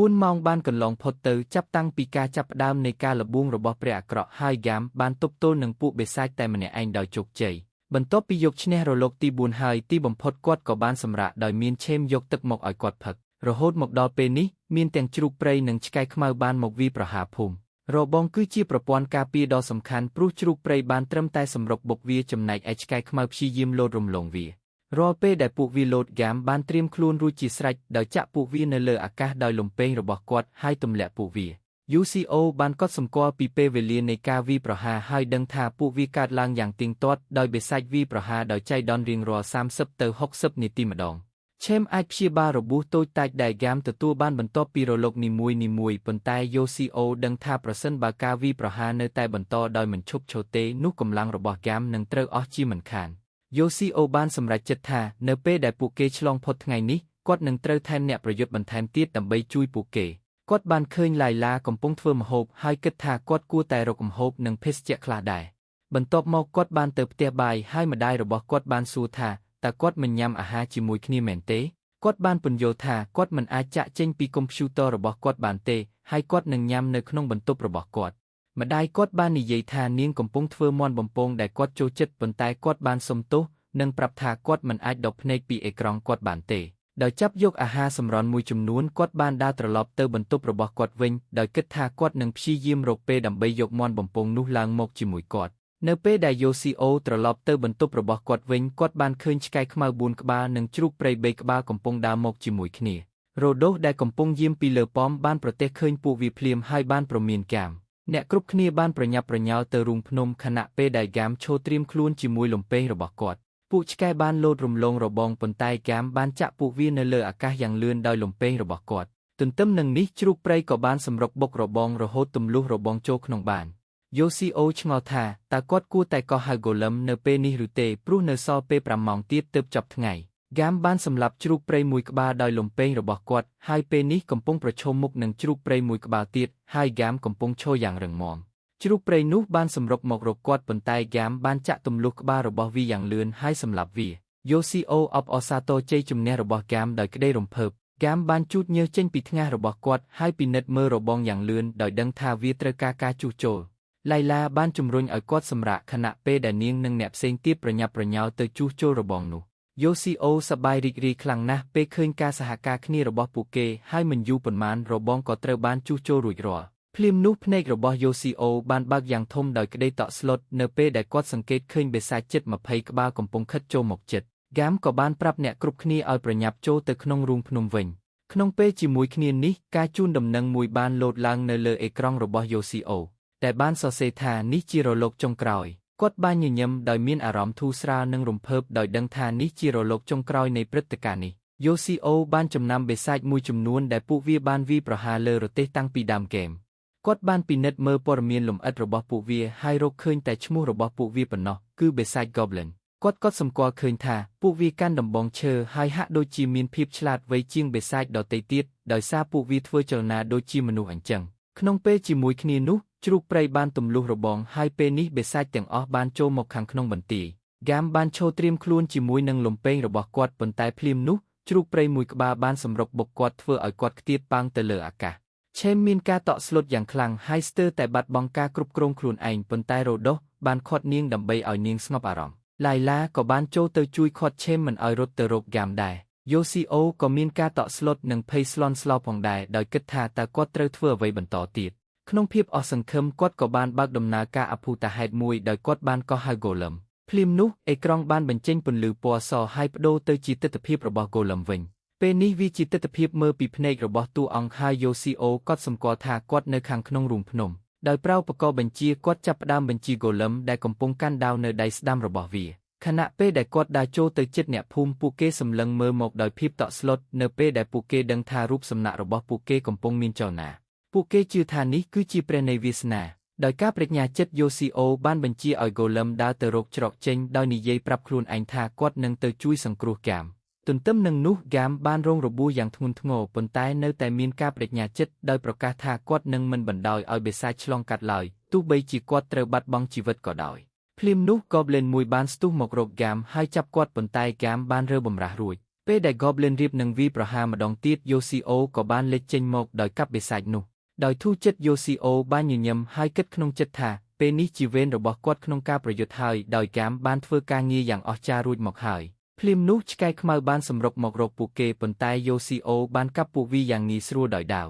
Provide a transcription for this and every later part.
4ម៉ោងបានកន្លងផុតទៅចាប់តាំងពីការចាប់ផ្ដើមនៃការល្បួងរបស់ព្រះអាក្រក់ហើយហ្គាមបានទប់ទល់នឹងពួកបិសាចតែម្នាក់ឯងដោយជោគជ័យបន្ទាប់ពីយកឈ្នះរលកទី4ហើយទីបំផុតគាត់ក៏បានសម្រាកដោយមានឆេមយកទឹកមកឲ្យគាត់ផឹករហូតមកដល់ពេលនេះមានទាំងជ្រូកព្រៃនិងឆ្កែខ្មៅបានមកវាយប្រហារភូមិរបងគឺជាប្រព័ន្ធការពារដ៏សំខាន់ព្រោះជ្រូកព្រៃបានត្រឹមតែសម្រុកបុកវាចំណែកឯឆ្កែខ្មៅព្យាយាមលោតរំលងវារាល់ពេលដែលពួកវាលោតហ្គាមបានត្រៀមខ្លួនរួចជាស្រេចដោយចាក់ពួកវានៅលើអាកាសដោយលំពេងរបស់គាត់ហើយទម្លាក់ពួកវា UCO បានកត់សម្គាល់ពីពេលវេលានៃការវាយប្រហារហើយដឹងថាពួកវាកើតឡើងយ៉ាងទៀងទាត់ដោយបិសាចវាយប្រហារដោយចៃដន្យរៀងរាល់30ទៅ60នាទីម្ដងឆេមអាចព្យាបាលរបួសតូចតាចដែលហ្គាមទទួលបានបន្ទាប់ពីរលកនីមួយៗប៉ុន្តែ Yoshio ដឹងថាប្រសិនបើការវាយប្រហារនៅតែបន្តដោយមិនឈប់ឈរទេនោះកម្លាំងរបស់ហ្គាមនឹងត្រូវអស់ជាមិនខាន Yoshio បានសម្រេចចិត្តថានៅពេលដែលពួកគេឆ្លងផុតថ្ងៃនេះគាត់នឹងត្រូវថែមអ្នកប្រយុទ្ធបន្ថែមទៀតដើម្បីជួយពួកគេគាត់បានឃើញឡៃឡាកំពុងធ្វើម្ហូបហើយគិតថាគាត់គួរតែរកម្ហូបនិងភេសជ្ជៈខ្លះដែរបន្ទាប់មកគាត់បានទៅផ្ទះបាយហើយម្ដាយរបស់គាត់បានសួរថាតើគាត់មិនញ៉ាំអាហារជាមួយគ្នាមែនទេគាត់បានពន្យល់ថាគាត់មិនអាចចាក់ចេញពីកុំព្យូទ័ររបស់គាត់បានទេហើយគាត់នឹងញ៉ាំនៅក្នុងបន្ទប់របស់គាត់ម្ដាយគាត់បាននិយាយថានាងកំពុងធ្វើមាន់បំពងដែលគាត់ចូលចិត្តប៉ុន្តែគាត់បានសុំទោសនិងប្រាប់ថាគាត់មិនអាចដកភ្នែកពីអេក្រង់គាត់បានទេដោយចាប់យកអាហារសម្រន់មួយចំនួនគាត់បានដើរត្រឡប់ទៅបន្ទប់របស់គាត់វិញដោយគិតថាគាត់នឹងព្យាយាមរកពេលដើម្បីយកមាន់បំពងនោះឡើងមកជាមួយគាត់នៅពេលដែល Yoshio ត្រឡប់ទៅបន្ទប់របស់គាត់វិញគាត់បានឃើញឆ្កែខ្មៅ4ក្បាលនិងជ្រូកព្រៃ3ក្បាលកំពុងដើរមកជាមួយគ្នារ៉ូដូសដែលកំពុងយាមពីលើប៉មបានប្រទះឃើញពួកវាភ្លាមហើយបានព្រមានហ្គាមអ្នកគ្រប់គ្នាបានប្រញាប់ប្រញាល់ទៅរូងភ្នំខណៈពេលដែលហ្គាមឈរត្រៀមខ្លួនជាមួយលំពេងរបស់គាត់ពួកឆ្កែបានលោតរំលងរបងប៉ុន្តែហ្គាមបានចាក់ពួកវានៅលើអាកាសយ៉ាងលឿនដោយលំពេងរបស់គាត់ទន្ទឹមនឹងនេះជ្រូកព្រៃក៏បានសម្រុកបុករបងរហូតទម្លុះរបងចូលក្នុងបាន Yoshio ឆ្ងល់ថាតើគាត់គួរតែកោះហៅ Golem នៅពេលនេះឬទេព្រោះនៅសល់ពេល5ម៉ោងទៀតទើបចប់ថ្ងៃហ្គាមបានសម្លាប់ជ្រូកព្រៃមួយក្បាលដោយលំពេងរបស់គាត់ហើយពេលនេះកំពុងប្រឈមមុខនឹងជ្រូកព្រៃមួយក្បាលទៀតហើយហ្គាមកំពុងឈរយ៉ាងរឹងមាំជ្រូកព្រៃនោះបានសម្រុកមករកគាត់ប៉ុន្តែហ្គាមបានចាក់ទម្លុះក្បាលរបស់វាយ៉ាងលឿនហើយសម្លាប់វា Yoshio អបអរសាទរជ័យជំនះរបស់ហ្គាមដោយក្តីរំភើបហ្គាមបានជូតញើសចេញពីថ្ងាសរបស់គាត់ហើយពិនិត្យមើលរបងយ៉ាងលឿនដោយដឹងថាវាត្រូវការការជួសជុលឡៃឡាបានជំរុញឲ្យគាត់សម្រាកខណៈពេលដែលនាងនិងអ្នកផ្សេងទៀតប្រញាប់ប្រញាល់ទៅជួសជុលរបងនោះ Yoshio សប្បាយរីករាយខ្លាំងណាស់ពេលឃើញការសហការគ្នារបស់ពួកគេហើយមិនយូរប៉ុន្មានរបងក៏ត្រូវបានជួសជុលរួចរាល់ភ្លាមនោះភ្នែករបស់ Yoshio បានបើកយ៉ាងធំដោយក្តីតក់ស្លុតនៅពេលដែលគាត់សង្កេតឃើញបិសាចជិត20ក្បាលកំពុងខិតចូលមកជិតហ្គាមក៏បានប្រាប់អ្នកគ្រប់គ្នាឲ្យប្រញាប់ចូលទៅក្នុងរូងភ្នំវិញក្នុងពេលជាមួយគ្នានេះការជូនដំណឹងមួយបានលោតឡើងនៅលើអេក្រង់របស់ Yoshio តែបានសរសេរថានេះជារលកចុងក្រោយគាត់បានញញឹមដោយមានអារម្មណ៍ធូរស្រាលនិងរំភើបដោយដឹងថានេះជារលកចុងក្រោយនៃព្រឹត្តិការណ៍នេះ Yoshio បានចំណាំបិសាចមួយចំនួនដែលពួកវាបានវាយប្រហារលើរទេះតាំងពីដើមហ្គេមគាត់បានពិនិត្យមើលព័ត៌មានលម្អិតរបស់ពួកវាហើយរកឃើញតែឈ្មោះរបស់ពួកវាប៉ុណ្ណោះគឺបិសាច Goblin គាត់ក៏សម្គាល់ឃើញថាពួកវាកាន់ដំបងឈើហើយហាក់ដូចជាមានភាពឆ្លាតវៃជាងបិសាចដទៃទៀតដោយសារពួកវាធ្វើចលនាដូចជាមនុស្សអញ្ចឹងក្នុងពេលជាមួយគ្នានោះជ្រូកព្រៃបានទម្លុះរបងហើយពេលនេះបិសាចទាំងអស់បានចូលមកខាងក្នុងបន្ទាយហ្គាមបានឈរត្រៀមខ្លួនជាមួយនឹងលំពេងរបស់គាត់ប៉ុន្តែភ្លាមនោះជ្រូកព្រៃមួយក្បាលបានសម្រុកបុកគាត់ធ្វើឲ្យគាត់ខ្ទាតប៉ាងទៅលើអាកាសឆេមមានការតក់ស្លុតយ៉ាងខ្លាំងហើយស្ទើរតែបាត់បង់ការគ្រប់គ្រងខ្លួនឯងប៉ុន្តែរ៉ូដូសបានឃាត់នាងដើម្បីឲ្យនាងស្ងប់អារម្មណ៍ឡៃឡាក៏បានចូលទៅជួយឃាត់ឆេមមិនឲ្យរត់ទៅរកហ្គាមដែរ Yoshio ក៏មានការតក់ស្លុតនិងភ័យស្លន់ស្លោផងដែរដោយគិតថាតើគាត់ត្រូវធ្វើអ្វីបន្តទៀតក្នុងភាពអស់សង្ឃឹមគាត់ក៏បានបើកដំណើរការអភូតហេតុមួយដោយគាត់បានកោះហៅ Golem ភ្លាមនោះអេក្រង់បានបញ្ចេញពន្លឺពណ៌សហើយបដូរទៅជាទិដ្ឋភាពរបស់ Golem វិញពេលនេះវាជាទិដ្ឋភាពមើលពីភ្នែករបស់តួអង្គហើយ Yoshio គាត់សម្គាល់ថាគាត់នៅខាងក្នុងរូងភ្នំដោយប្រើឧបករណ៍បញ្ជាគាត់ចាប់ផ្ដើមបញ្ជា Golem ដែលកំពុងកាន់ដាវនៅដៃស្ដាំរបស់វាខណៈពេលដែលគាត់ដើរចូលទៅជិតអ្នកភូមិពួកគេសម្លឹងមើលមកដោយភាពតក់ស្លុតនៅពេលដែលពួកគេដឹងថារូបសំណាករបស់ពួកគេកំពុងមានចលនាពួកគេជឿថានេះគឺជាព្រះនៃវាសនាដោយការបដិញ្ញាចិត្ត Yoshio បានបញ្ជាឲ្យ Golem ដើរទៅរកច្រកចេញដោយនិយាយប្រាប់ខ្លួនឯងថាគាត់នឹងទៅជួយសង្គ្រោះហ្គាមទន្ទឹមនឹងនោះហ្គាមបានរងរបួសយ៉ាងធ្ងន់ធ្ងរប៉ុន្តែនៅតែមានការបដិញ្ញាចិត្តដោយប្រកាសថាគាត់នឹងមិនបណ្ដោយឲ្យបិសាចឆ្លងកាត់ឡើយទោះបីជាគាត់ត្រូវបាត់បង់ជីវិតក៏ដោយភ្លាមនោះ Goblin មួយបានស្ទុះមករកហ្គាមហើយចាប់គាត់ប៉ុន្តែហ្គាមបានរើបម្រះរួច។ ពេលដែល Goblin រៀបនឹងវាយប្រហារម្ដងទៀត Yoshio ក៏បានលេចចេញមកដោយកាប់បិសាចនោះដោយធូរចិត្ត Yoshio បានញញឹមហើយគិតក្នុងចិត្តថាពេលនេះជាវេនរបស់គាត់ក្នុងការប្រយុទ្ធហើយដោយហ្គាមបានធ្វើការងារយ៉ាងអស្ចារ្យរួចមកហើយភ្លាមនោះឆ្កែខ្មៅបានសម្រុកមករកពួកគេប៉ុន្តែ Yoshio បានកាប់ពួកវាយ៉ាងងាយស្រួលដោយដាវ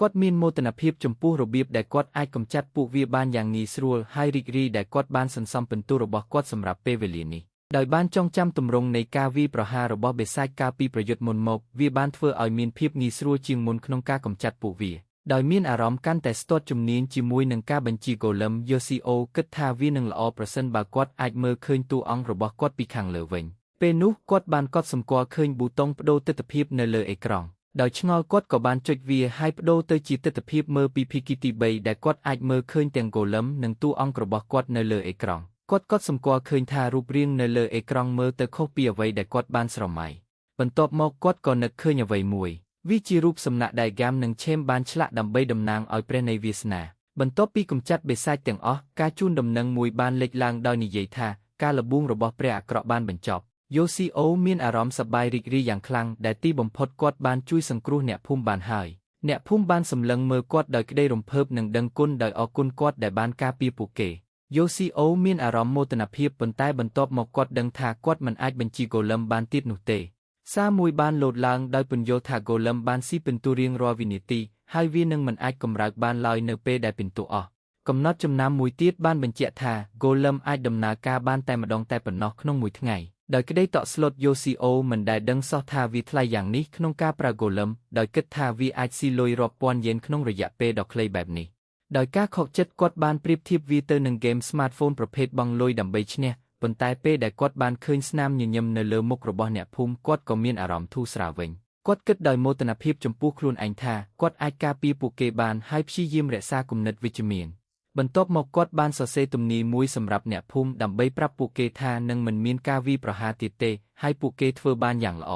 គាត់មានមោទនភាពចំពោះរបៀបដែលគាត់អាចកម្ចាត់ពួកវាបានយ៉ាងងាយស្រួលហើយរីករាយដែលគាត់បានសន្សំពិន្ទុរបស់គាត់សម្រាប់ពេលវេលានេះដោយបានចងចាំទម្រង់នៃការវាយប្រហាររបស់បិសាចកាលពីប្រយុទ្ធមុនមកវាបានធ្វើឲ្យមានភាពងាយស្រួលជាងមុនក្នុងការកម្ចាត់ពួកវាដោយមានអារម្មណ៍កាន់តែស្ទាត់ជំនាញជាមួយនឹងការបញ្ជា Golem Yoshio គិតថាវានឹងល្អប្រសិនបើគាត់អាចមើលឃើញតួអង្គរបស់គាត់ពីខាងលើវិញពេលនោះគាត់បានកត់សម្គាល់ឃើញប៊ូតុងប្ដូរទិដ្ឋភាពនៅលើអេក្រង់ដោយឆ្ងល់គាត់ក៏បានចុចវាហើយប្ដូរទៅជាទិដ្ឋភាពមើលពីភាគីទី3ដែលគាត់អាចមើលឃើញទាំង Golem និងតួអង្គរបស់គាត់នៅលើអេក្រង់គាត់ក៏សម្គាល់ឃើញថារូបរាងនៅលើអេក្រង់មើលទៅខុសពីអ្វីដែលគាត់បានស្រមៃបន្ទាប់មកគាត់ក៏នឹកឃើញអ្វីមួយវាជារូបសំណាកដែលហ្គាមនិងឆេមបានឆ្លាក់ដើម្បីតំណាងឲ្យព្រះនៃវាសនាបន្ទាប់ពីកម្ចាត់បិសាចទាំងអស់ការជូនដំណឹងមួយបានលេចឡើងដោយនិយាយថាការលបួងរបស់ព្រះអាក្រក់បានបញ្ចប់ Yoshio មានអារម្មណ៍សប្បាយរីករាយយ៉ាងខ្លាំងដែលទីបំផុតគាត់បានជួយសង្គ្រោះអ្នកភូមិបានហើយអ្នកភូមិបានសម្លឹងមើលគាត់ដោយក្តីរំភើបនិងដឹងគុណដោយអរគុណគាត់ដែលបានការពារពួកគេ Yoshio មានអារម្មណ៍មោទនភាពប៉ុន្តែបន្ទាប់មកគាត់ដឹងថាគាត់មិនអាចបញ្ជា Golem បានទៀតនោះទេសារមួយបានលោតឡើងដោយពន្យល់ថា Golem បានស៊ីពិន្ទុរៀងរាល់វិនាទីហើយវានឹងមិនអាចកម្រើកបានឡើយនៅពេលដែលពិន្ទុអស់កំណត់ចំណាំមួយទៀតបានបញ្ជាក់ថា Golem អាចដំណើរការបានតែម្ដងតែប៉ុណ្ណោះក្នុងមួយថ្ងៃដោយក្តីតក់ស្លុត Yoshio មិនដែលដឹងសោះថាវាថ្លៃយ៉ាងនេះក្នុងការប្រើ Golem ដោយគិតថាវាអាចស៊ីលុយរាប់ពាន់យេនក្នុងរយៈពេលដ៏ខ្លីបែបនេះដោយការខកចិត្តគាត់បានប្រៀបធៀបវាទៅនឹងហ្គេម smartphone ប្រភេទបង់លុយដើម្បីឈ្នះប៉ុន្តែពេលដែលគាត់បានឃើញស្នាមញញឹមនៅលើមុខរបស់អ្នកភូមិគាត់ក៏មានអារម្មណ៍ធូរស្រាលវិញគាត់គិតដោយមោទនភាពចំពោះខ្លួនឯងថាគាត់អាចការពារពួកគេបានហើយព្យាយាមរក្សាគំនិតវិជ្ជមានបន្ទាប់មកគាត់បានសរសេរទំនាយមួយសម្រាប់អ្នកភូមិដើម្បីប្រាប់ពួកគេថានឹងមិនមានការវាយប្រហារទៀតទេហើយពួកគេធ្វើបានយ៉ាងល្អ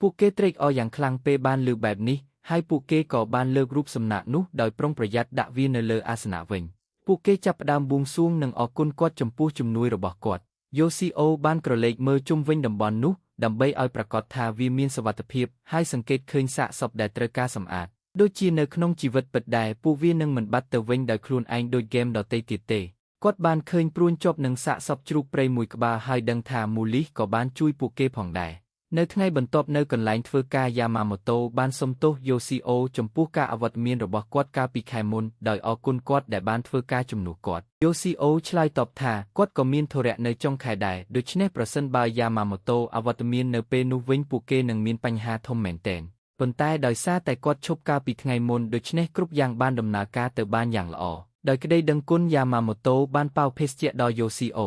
ពួកគេត្រេកអរយ៉ាងខ្លាំងពេលបានឮបែបនេះហើយពួកគេក៏បានលើករូបសំណាកនោះដោយប្រុងប្រយ័ត្នដាក់វានៅលើអាសនៈវិញពួកគេចាប់ផ្ដើមបួងសួងនិងអរគុណគាត់ចំពោះជំនួយរបស់គាត់ Yoshio បានក្រឡេកមើលជុំវិញតំបន់នោះដើម្បីឲ្យប្រាកដថាវាមានសុវត្ថិភាពហើយសង្កេតឃើញសាកសពដែលត្រូវការសម្អាតដូចជានៅក្នុងជីវិតពិតដែរពួកវានឹងមិនបាត់ទៅវិញដោយខ្លួនឯងដូចហ្គេមដទៃទៀតទេគាត់បានឃើញព្រួញជាប់នឹងសាកសពជ្រូកព្រៃមួយក្បាលហើយដឹងថាមូលីសក៏បានជួយពួកគេផងដែរនៅថ្ងៃបន្ទាប់នៅកន្លែងធ្វើការ Yamamoto បានសុំទោស Yoshio ចំពោះការអវត្តមានរបស់គាត់កាលពីខែមុនដោយអរគុណគាត់ដែលបានធ្វើការជំនួសគាត់ Yoshio ឆ្លើយតបថាគាត់ក៏មានធុរៈនៅចុងខែដែរដូច្នេះប្រសិនបើ Yamamoto អវត្តមាននៅពេលនោះវិញពួកគេនឹងមានបញ្ហាធំមែនទែនប៉ុន្តែដោយសារតែគាត់ឈប់កាលពីថ្ងៃមុនដូច្នេះគ្រប់យ៉ាងបានដំណើរការទៅបានយ៉ាងល្អដោយក្តីដឹងគុណ Yamamoto បានប៉ាវភេសជ្ជៈដល់ Yoshio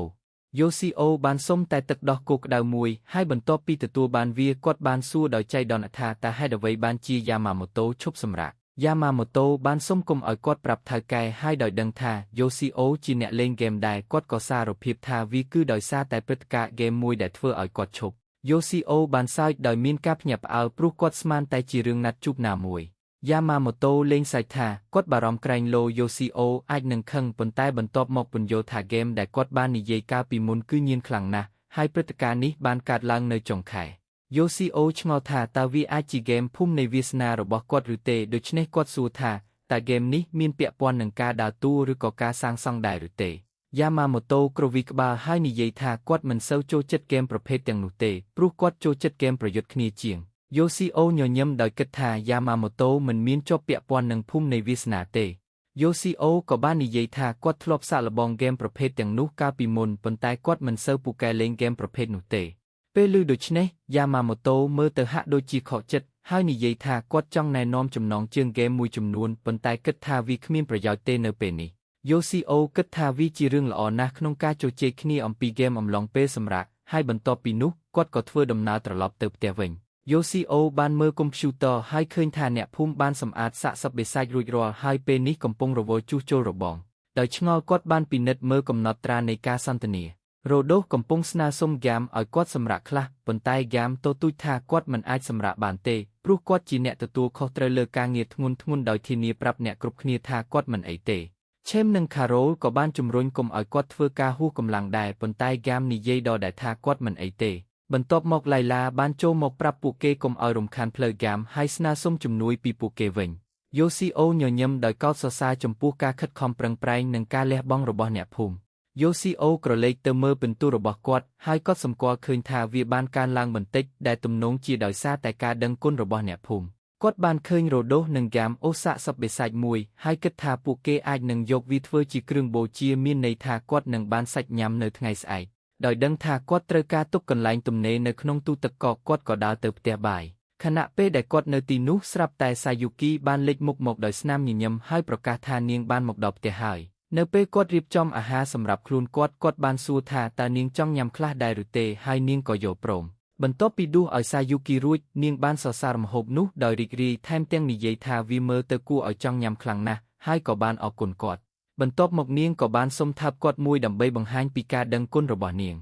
Yoshio បានសុំតែទឹកដោះគោក្តៅមួយហើយបន្ទាប់ពីទទួលបានវាគាត់បានសួរដោយចៃដន្យថាតើហេតុអ្វីបានជា Yamamoto ឈប់សម្រាក Yamamoto បានសុំគុំឲ្យគាត់ប្រាប់ថៅកែហើយដោយដឹងថា Yoshio ជាអ្នកលេងហ្គេមដែរគាត់ក៏សារភាពថាវាគឺដោយសារតែព្រឹត្តិការណ៍ហ្គេមមួយដែលធ្វើឲ្យគាត់ឈប់ Yoshio បានសើចដោយមានការភ្ញាក់ផ្អើលព្រោះគាត់ស្មានតែជារឿងណាត់ជួបណាមួយ Yamamoto លេងសើចថាគាត់បារម្ភក្រែងលោ Yoshio អាចនឹងខឹងប៉ុន្តែបន្ទាប់មកពន្យល់ថាហ្គេមដែលគាត់បាននិយាយកាលពីមុនគឺញៀនខ្លាំងណាស់ហើយព្រឹត្តិការណ៍នេះបានកើតឡើងនៅចុងខែ Yoshio ឆ្ងល់ថាតើវាអាចជាហ្គេមភូមិនៃវាសនារបស់គាត់ឬទេដូច្នេះគាត់សួរថាតើហ្គេមនេះមានពាក់ព័ន្ធនឹងការដើរតួឬក៏ការសាងសង់ដែរឬទេ Yamamoto គ្រវីក្បាលហើយនិយាយថាគាត់មិនសូវចូលចិត្តហ្គេមប្រភេទទាំងនោះទេព្រោះគាត់ចូលចិត្តហ្គេមប្រយុទ្ធគ្នាជាង Yoshio ញញឹមដោយគិតថា Yamamoto មិនមានជាប់ពាក់ព័ន្ធនឹងភូមិនៃវាសនាទេ Yoshio ក៏បាននិយាយថាគាត់ធ្លាប់សាកល្បងហ្គេមប្រភេទទាំងនោះកាលពីមុនប៉ុន្តែគាត់មិនសូវពូកែលេងហ្គេមប្រភេទនោះទេពេលឮដូច្នេះ Yamamoto មើលទៅហាក់ដូចជាខកចិត្តហើយនិយាយថាគាត់ចង់ណែនាំចំណងជើងហ្គេមមួយចំនួនប៉ុន្តែគិតថាវាគ្មានប្រយោជន៍ទេនៅពេលនេះ Yoshio គិតថាវាជារឿងល្អណាស់ក្នុងការជជែកគ្នាអំពីហ្គេមអំឡុងពេលសម្រាកហើយបន្ទាប់ពីនោះគាត់ក៏ធ្វើដំណើរត្រឡប់ទៅផ្ទះវិញ Yoshio បានមើលកុំព្យូទ័រហើយឃើញថាអ្នកភូមិបានសម្អាតសាកសពបិសាចរួចរាល់ហើយពេលនេះកំពុងរវល់ជួសជុលរបងដោយឆ្ងល់គាត់បានពិនិត្យមើលកំណត់ត្រានៃការសន្ទនារ៉ូដូសកំពុងស្នើសុំហ្គាមឲ្យគាត់សម្រាកខ្លះប៉ុន្តែហ្គាមទទូចថាគាត់មិនអាចសម្រាកបានទេព្រោះគាត់ជាអ្នកទទួលខុសត្រូវលើការងារធ្ងន់ធ្ងរដោយធានាប្រាប់អ្នកគ្រប់គ្នាថាគាត់មិនអីទេឆេមនិងខារ៉ូលក៏បានជំរុញកុំឲ្យគាត់ធ្វើការហួសកម្លាំងដែរប៉ុន្តែហ្គាមនិយាយដដែលថាគាត់មិនអីទេ បន្ទាប់មកឡៃឡាបានចូលមកប្រាប់ពួកគេកុំឲ្យរំខានផ្លូវហ្គាមហើយស្នើសុំជំនួយពីពួកគេវិញយូស៊ីអូញញឹមដោយកោតសរសើរចំពោះការខិតខំប្រឹងប្រែងនិងការលះបង់របស់អ្នកភូមិយូស៊ីអូក្រឡេកទៅមើលពិន្ទុរបស់គាត់ហើយគាត់សម្គាល់ឃើញថាវាបានកើនឡើងបន្តិចដែលទំនងជាដោយសារតែការដឹងគុណរបស់អ្នកភូមិគាត់បានឃើញរ៉ូដូសនិងហ្គាមអូសសាកសពបិសាចមួយហើយគិតថាពួកគេអាចនឹងយកវាធ្វើជាគ្រឿងបូជាមានន័យថាគាត់នឹងបានសាច់ញ៉ាំនៅថ្ងៃស្អែកដោយដឹងថាគាត់ត្រូវការទុកកន្លែងទំនេរនៅក្នុងទូទឹកកកគាត់ក៏ដើរទៅផ្ទះបាយខណៈពេលដែលគាត់នៅទីនោះស្រាប់តែសាយុគីបានលេចមុខមកដោយស្នាមញញឹមហើយប្រកាសថានាងបានមកដល់ផ្ទះហើយនៅពេលគាត់រៀបចំអាហារសម្រាប់ខ្លួនគាត់គាត់បានសួរថាតើនាងចង់ញ៉ាំខ្លះដែរឬទេហើយនាងក៏យល់ព្រមបន្ទាប់ពីដួសឲ្យសាយុគីរួចនាងបានសរសើរម្ហូបនោះដោយរីករាយថែមទាំងនិយាយថាវាមើលទៅគួរឲ្យចង់ញ៉ាំខ្លាំងណាស់ហើយក៏បានអរគុណគាត់បន្ទាប់មកនាងក៏បានសុំថើបគាត់មួយដើម្បីបង្ហាញពីការដឹងគុណរបស់នាង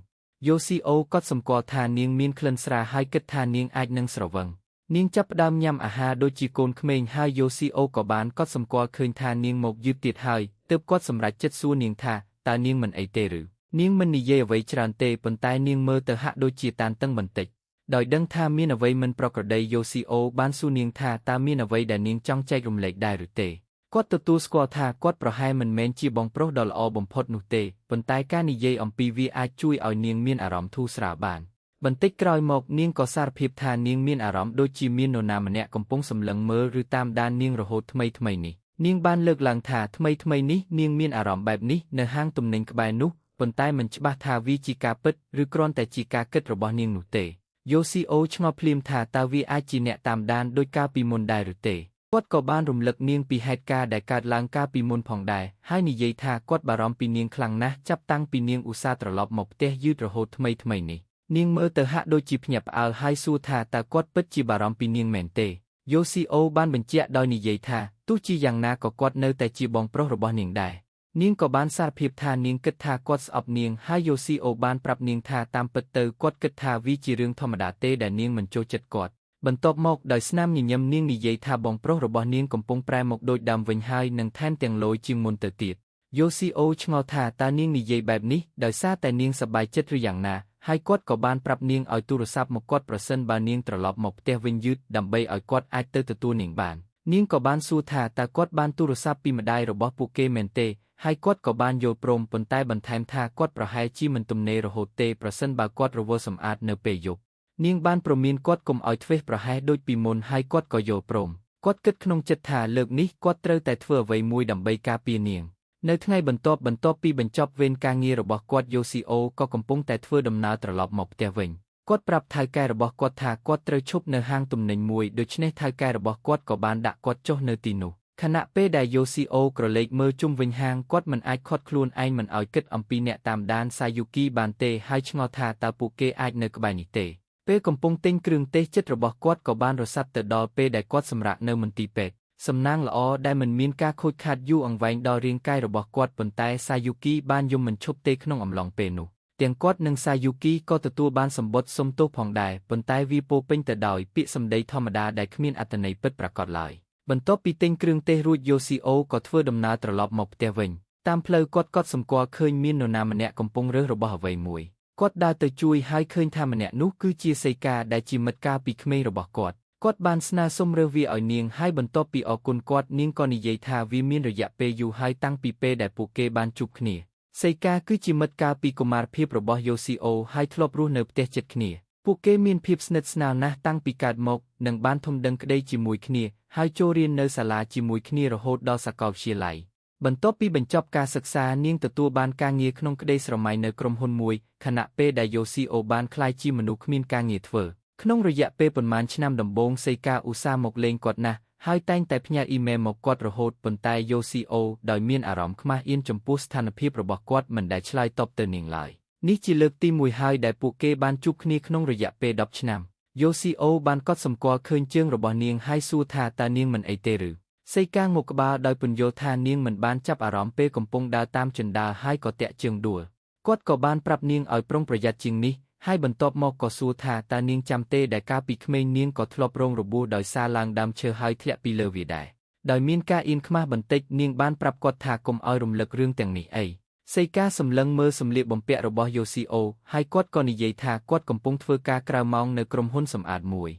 យូស៊ីអូគាត់សម្គាល់ថានាងមានក្លិនស្រាហើយគិតថានាងអាចនឹងស្រវឹងនាងចាប់ផ្ដើមញ៉ាំអាហារដូចជាកូនក្មេងហើយយូស៊ីអូក៏បានកត់សម្គាល់ឃើញថានាងមកយឺតទៀតហើយទើបគាត់សម្រេចចិត្តសួរនាងថាតើនាងមិនអីទេឬនាងមិននិយាយអ្វីច្រើនទេប៉ុន្តែនាងមើលទៅហាក់ដូចជាតានតឹងបន្តិចដោយដឹងថាមានអ្វីមិនប្រក្រតីយូស៊ីអូបានសួរនាងថាតើមានអ្វីដែលនាងចង់ចែករំលែកដែរឬទេគាត់ទទួលស្គាល់ថាគាត់ប្រហែលមិនមែនជាបងប្រុសដ៏ល្អបំផុតនោះទេប៉ុន្តែការនិយាយអំពីវាអាចជួយឲ្យនាងមានអារម្មណ៍ធូរស្រាលបានបន្តិចក្រោយមកនាងក៏សារភាពថានាងមានអារម្មណ៍ដូចជាមាននរណាម្នាក់កំពុងសម្លឹងមើលឬតាមដាននាងរហូតថ្មីថ្មីនេះនាងបានលើកឡើងថាថ្មីថ្មីនេះនាងមានអារម្មណ៍បែបនេះនៅហាងទំនិញក្បែរនោះប៉ុន្តែមិនច្បាស់ថាវាជាការពិតឬគ្រាន់តែជាការគិតរបស់នាងនោះទេយូស៊ីអូឆ្ងល់ភ្លាមថាតើវាអាចជាអ្នកតាមដានដូចកាលពីមុនដែរឬទេគាត់ក៏បានរំលឹកនាងពីហេតុការណ៍ដែលកើតឡើងកាលពីមុនផងដែរហើយនិយាយថាគាត់បារម្ភពីនាងខ្លាំងណាស់ចាប់តាំងពីនាងឧស្សាហ៍ត្រឡប់មកផ្ទះយឺតរហូតថ្មីថ្មីនេះនាងមើលទៅហាក់ដូចជាភ្ញាក់ផ្អើលហើយសួរថាតើគាត់ពិតជាបារម្ភពីនាងមែនទេយូស៊ីអូបានបញ្ជាក់ដោយនិយាយថាទោះជាយ៉ាងណាក៏គាត់នៅតែជាបងប្រុសរបស់នាងដែរនាងក៏បានសារភាពថានាងគិតថាគាត់ស្អប់នាងហើយយូស៊ីអូបានប្រាប់នាងថាតាមពិតទៅគាត់គិតថាវាជារឿងធម្មតាទេដែលនាងមិនចូលចិត្តគាត់បន្ទាប់មកដោយស្នាមញញឹមនាងនិយាយថាបងប្រុសរបស់នាងកំពុងប្រែមកដូចដើមវិញហើយនិងថែមទាំងលយជាងមុនទៅទៀតយូស៊ីអូឆ្ងល់ថាតើនាងនិយាយបែបនេះដោយសារតែនាងសប្បាយចិត្តឬយ៉ាងណាហើយគាត់ក៏បានប្រាប់នាងឲ្យទូរស័ព្ទមកគាត់ប្រសិនបើនាងត្រឡប់មកផ្ទះវិញយឺតដើម្បីឲ្យគាត់អាចទៅទទួលនាងបាននាងក៏បានសួរថាតើគាត់បានទូរស័ព្ទពីម្ដាយរបស់ពួកគេមែនទេហើយគាត់ក៏បានយល់ព្រមប៉ុន្តែបន្ថែមថាគាត់ប្រហែលជាមិនទំនេររហូតទេប្រសិនបើគាត់រវល់សម្អាតនៅពេលយប់នាងបានព្រមានគាត់កុំឲ្យធ្វេសប្រហែសដូចពីមុនហើយគាត់ក៏យល់ព្រមគាត់គិតក្នុងចិត្តថាលើកនេះគាត់ត្រូវតែធ្វើអ្វីមួយដើម្បីការពារនាងនៅថ្ងៃបន្ទាប់ពីបញ្ចប់វេនការងាររបស់គាត់យូស៊ីអូក៏កំពុងតែធ្វើដំណើរត្រឡប់មកផ្ទះវិញគាត់ប្រាប់ថៅកែរបស់គាត់ថាគាត់ត្រូវឈប់នៅហាងទំនិញមួយដូច្នេះថៅកែរបស់គាត់ក៏បានដាក់គាត់ចុះនៅទីនោះខណៈពេលដែលយូស៊ីអូក្រឡេកមើលជុំវិញហាងគាត់មិនអាចឃាត់ខ្លួនឯងមិនឲ្យគិតអំពីអ្នកតាមដានសាយុគីបានទេហើយឆ្ងល់ថាតើពួកគេអាចនៅក្បែរនេះទេពេលកំពុងទិញគ្រឿងទេសចិត្តរបស់គាត់ក៏បានរសាត់ទៅដល់ពេលដែលគាត់សម្រាកនៅមន្ទីរពេទ្យសំណាងល្អដែលមិនមានការខូចខាតយូរអង្វែងដល់រាងកាយរបស់គាត់ប៉ុន្តែសាយុគីបានយំមិនឈប់ទេក្នុងអំឡុងពេលនោះទាំងគាត់និងសាយុគីក៏ទទួលបានសម្បត្តិសុំទោសផងដែរប៉ុន្តែវាពោពេញទៅដោយពាក្យសម្ដីធម្មតាដែលគ្មានអត្ថន័យពិតប្រាកដឡើយបន្ទាប់ពីទិញគ្រឿងទេសរួចយូស៊ីអូក៏ធ្វើដំណើរត្រឡប់មកផ្ទះវិញតាមផ្លូវគាត់ក៏សម្គាល់ឃើញមាននរណាម្នាក់កំពុងរើសរបស់អ្វីមួយគាត់ដើរទៅជួយហើយឃើញថាម្នាក់នោះគឺជាសីកាដែលជាមិត្តកាលពីក្មេងរបស់គាត់គាត់បានស្នើសុំរើសវាឲ្យនាងហើយបន្ទាប់ពីអរគុណគាត់នាងក៏និយាយថាវាមានរយៈពេលយូរហើយតាំងពីពេលដែលពួកគេបានជួបគ្នាសីកាគឺជាមិត្តកាលពីកុមារភាពរបស់យូស៊ីអូហើយធ្លាប់រស់នៅផ្ទះជិតគ្នាពួកគេមានភាពស្និទ្ធស្នាលណាស់តាំងពីកើតមកនិងបានធំដឹងក្តីជាមួយគ្នាហើយចូលរៀននៅសាលាជាមួយគ្នារហូតដល់សាកលវិទ្យាល័យបន្ទាប់ពីបញ្ចប់ការសិក្សានាងទទួលបានការងារក្នុងក្តីស្រមៃនៅក្រុមហ៊ុនមួយខណៈពេលដែលយូស៊ីអូបានក្លាយជាមនុស្សគ្មានការងារធ្វើក្នុងរយៈពេលប៉ុន្មានឆ្នាំដំបូងសីកាឧស្សាហ៍មកលេងគាត់ណាស់ហើយតែងតែផ្ញើអ៊ីមែលមកគាត់រហូតប៉ុន្តែយូស៊ីអូដោយមានអារម្មណ៍ខ្មាស់អៀនចំពោះស្ថានភាពរបស់គាត់មិនដែលឆ្លើយតបទៅនាងឡើយនេះជាលើកទីមួយហើយដែលពួកគេបានជួបគ្នាក្នុងរយៈពេល10ឆ្នាំយូស៊ីអូបានកត់សម្គាល់ឃើញជើងរបស់នាងហើយសួរថាតើនាងមិនអីទេឬសីកាងក់ក្បាលដោយពន្យល់ថានាងមិនបានចាប់អារម្មណ៍ពេលកំពុងដើរតាមជណ្ដើរហើយក៏តាក់ជើងដួលគាត់ក៏បានប្រាប់នាងឲ្យប្រុងប្រយ័ត្នជាងនេះហើយបន្ទាប់មកក៏សួរថាតើនាងចាំទេដែលកាលពីក្មេងនាងក៏ធ្លាប់រងរបួសដោយសារឡើងដើមឈើហើយធ្លាក់ពីលើវាដែរដោយមានការអៀនខ្មាស់បន្តិចនាងបានប្រាប់គាត់ថាកុំឲ្យរំលឹករឿងទាំងនេះអី សីកាសម្លឹងមើលសម្លៀកបំពាក់របស់យូស៊ីអូហើយគាត់ក៏និយាយថាគាត់កំពុងធ្វើការក្រៅម៉ោងនៅក្រុមហ៊ុនសម្អាតមួយ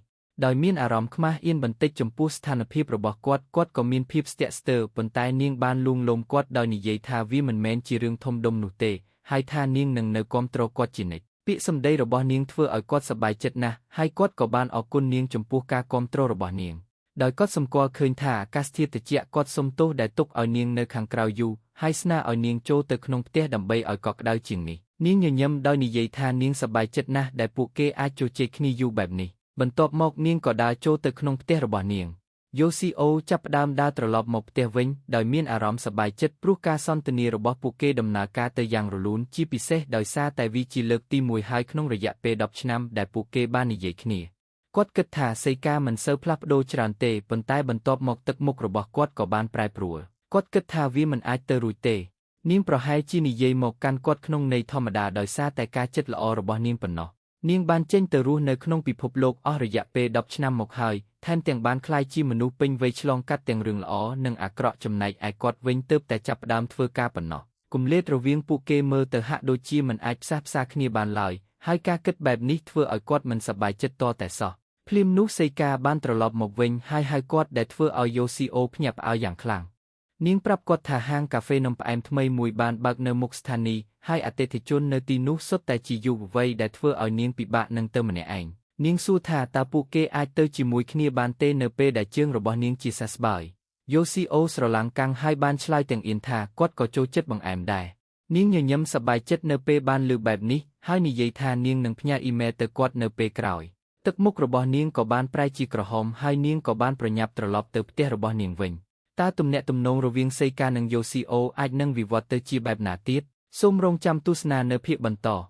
ដោយមានអារម្មណ៍ខ្មាស់អៀនបន្តិចចំពោះស្ថានភាពរបស់គាត់គាត់ក៏មានភាពស្ទាក់ស្ទើរប៉ុន្តែនាងបានលួងលោមគាត់ដោយនិយាយថាវាមិនមែនជារឿងធំដុំនោះទេហើយថានាងនឹងនៅគាំទ្រគាត់ជានិច្ចពាក្យសម្ដីរបស់នាងធ្វើឲ្យគាត់សប្បាយចិត្តណាស់ហើយគាត់ក៏បានអរគុណនាងចំពោះការគាំទ្ររបស់នាងដោយគាត់សម្គាល់ឃើញថាអាកាសធាតុត្រជាក់គាត់សុំទោសដែលទុកឲ្យនាងនៅខាងក្រៅយូរហើយស្នើឲ្យនាងចូលទៅក្នុងផ្ទះដើម្បីឲ្យកក់ក្ដៅជាងនេះនាងញញឹមដោយនិយាយថានាងសប្បាយចិត្តណាស់ដែលពួកគេអាចជជែកគ្នាយូរបែបនេះបន្ទាប់មកនាងក៏ដើរចូលទៅក្នុងផ្ទះរបស់នាងយូស៊ីអូចាប់ផ្ដើមដើរត្រឡប់មកផ្ទះវិញដោយមានអារម្មណ៍សប្បាយចិត្តព្រោះការសន្ទនារបស់ពួកគេដំណើរការទៅយ៉ាងរលូនជាពិសេសដោយសារតែវាជាលើកទី1ហើយក្នុងរយៈពេល10ឆ្នាំដែលពួកគេបាននិយាយគ្នាគាត់គិតថាសីកាមិនសូវផ្លាស់ប្ដូរច្រើនទេប៉ុន្តែបន្ទាប់មកទឹកមុខរបស់គាត់ក៏បានប្រែប្រួលគាត់គិតថាវាមិនអាចទៅរួចទេនាងប្រហែលជានិយាយមកកាន់គាត់ក្នុងន័យធម្មតាដោយសារតែការចិត្តល្អរបស់នាងប៉ុណ្ណោះនាងបានចេញទៅរស់នៅក្នុងពិភពលោកអស់រយៈពេល10ឆ្នាំមកហើយថែមទាំងបានក្លាយជាមនុស្សពេញវ័យឆ្លងកាត់ទាំងរឿងល្អនិងអាក្រក់ចំណែកឯគាត់វិញទើបតែចាប់ផ្ដើមធ្វើការប៉ុណ្ណោះគម្លាតរវាងពួកគេមើលទៅហាក់ដូចជាមិនអាចផ្សះផ្សាគ្នាបានឡើយហើយការគិតបែបនេះធ្វើឲ្យគាត់មិនសប្បាយចិត្តតតែសោះភ្លាមនោះសីកាបានត្រឡប់មកវិញហើយហៅគាត់ដែលធ្វើឲ្យយូស៊ីអូភ្ញាក់ផ្អើលយ៉ាងខ្លាំងនាងប្រាប់គាត់ថាហាងកាហ្វេនំផ្អែមថ្មីមួយបានបើកនៅមុខស្ថានីយ៍ហើយអតិថិជននៅទីនោះសុទ្ធតែជាយុវវ័យដែលធ្វើឲ្យនាងពិបាកនឹងទៅម្នាក់ឯងនាងសួរថាតើពួកគេអាចទៅជាមួយគ្នាបានទេនៅពេលដែលជើងរបស់នាងជាសះស្បើយយូស៊ីអូស្រឡាំងកាំងហើយបានឆ្លើយទាំងអៀនថាគាត់ក៏ចូលចិត្តបង្អែមដែរនាងញញឹមសប្បាយចិត្តនៅពេលបានឮបែបនេះហើយនិយាយថានាងនឹងផ្ញើអ៊ីមែលទៅគាត់នៅពេលក្រោយទឹកមុខរបស់នាងក៏បានប្រែជាក្រហមហើយនាងក៏បានប្រញាប់ត្រឡប់ទៅផ្ទះរបស់នាងវិញតើទំនាក់ទំនងរវាងសីកានិងយូស៊ីអូអាចនឹងវិវត្តទៅជាបែបណាទៀតសូមរងចាំទស្សនានៅភាគបន្ត។